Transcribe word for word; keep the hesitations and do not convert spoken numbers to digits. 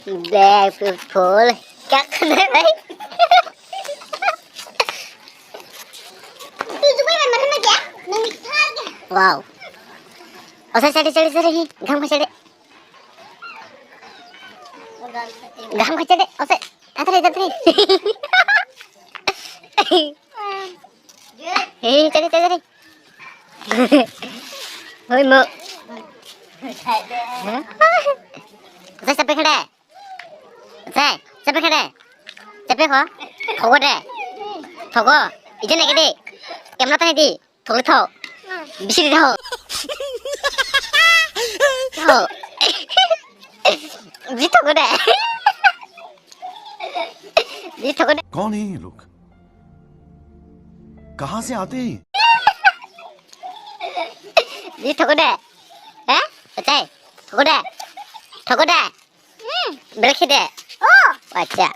Beautiful. Kak na bai. Wow. Osa chade chade chade hi. Gam ka chade. Gam ka chade. Osa. Tatari tatari. Hei, chari, chari, chari. Hoi mo. Hah? Chai, chai, pekhade. Chai, chai, pekhade. Chai, pekho. Thogo de. Thogo. Ije nai kede. Kemla tani di. Thogli tho. Bisiri tho. Tho. Ji thogo de. Ji thogo de. कौन है ये लोग? कहाँ से आते हैं? Ji thogo de. Eh? Achai. Thogo de. Thogo de. Hmm. Belek de. Oh. Acha.